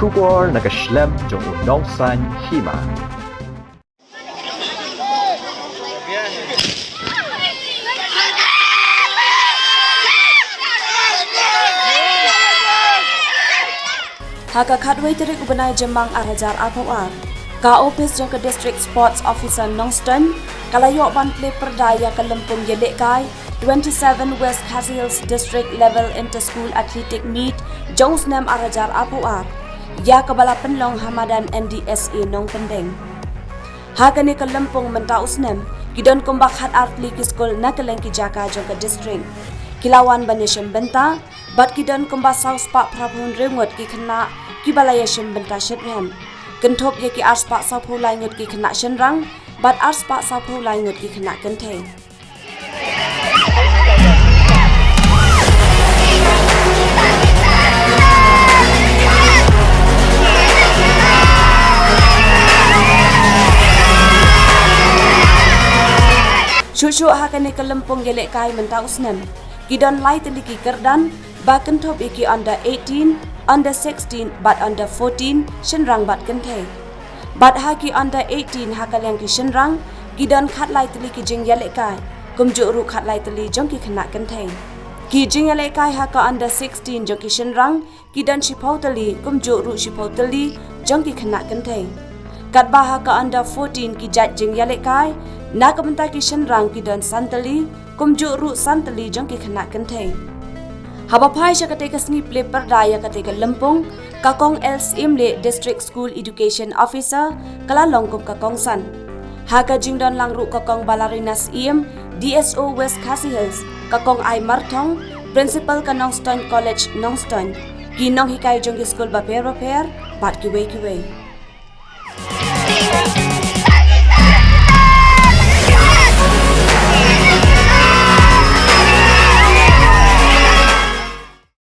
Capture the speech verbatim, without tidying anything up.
Khubor na ka shlem jong u nongsan hima. Ha ka khatwei tarik u bnai Jymmang ar hajar arphew ar, ka ophis jong ka District Sports Officer Nongstoiñ ka la ïoh ban plie pyrda ïa ka lympung ïalehkai twenty-seven West Khasi Hills District Level Inter School Athletic Meet jong u snem ar hajar arphew ar, ïa kaba la pynlong ha madan N D S A Nongpyndeng. Ha kane ka lympung mynta u snem, ki don kumba khat ar tylli ki skul na kylleng ki jaka jong ka district. Ki la wan ban ïashim bynta, bad ki don kumba saw spah phra phew hynriew ngut ki khynnah kiba la ïashim bynta shitrhem. Kynthup ïa ki ar spah saw phew lai ngut ki khynnah shynrang, bad ar spah saw phew lai ngut ki khynnah kynthei. Shuh shuh ha kane ka lympung ïalehkai mynta u snem, ki don lai tylli ki kyrdan, ba kynthup ïa ki under eighteen, under sixteen, bad under fourteen, shynrang bad kynthei. Bad ha ki under eighteen ha ka liang ki shynrang, ki don khat lai tylli ki jingïalehkai, kumjuh ruh khat lai tylli jong ki khynnah kynthei. Ki jingïalehkai ha ka under sixteen jong ki shynrang, ki don shiphew tylli, kumjuh ruh shiphew tylli jong ki khynnah kynthei. Katba ha ka under fourteen ki jait jingïalehkai, na ka bynta ki shynrang ki don san tylli, kumjuh ruh san tylli jong ki khynnah kynthei. Haba phai sha katei ka sngi plie pyrda ïa katei ka lympung, ka Kong L Syiemlieh, District School Education Officer, ka la long kum ka kongsan. Ha ka jingdon lang ruh ka Kong Balarina Syiem, D S O West Khasi Hills, ka Kong Ai Marthong, Principal ka Nongstoiñ College Nongstoiñ, ki nonghikai jong ki skul bapher bapher, bad kiwei kiwei.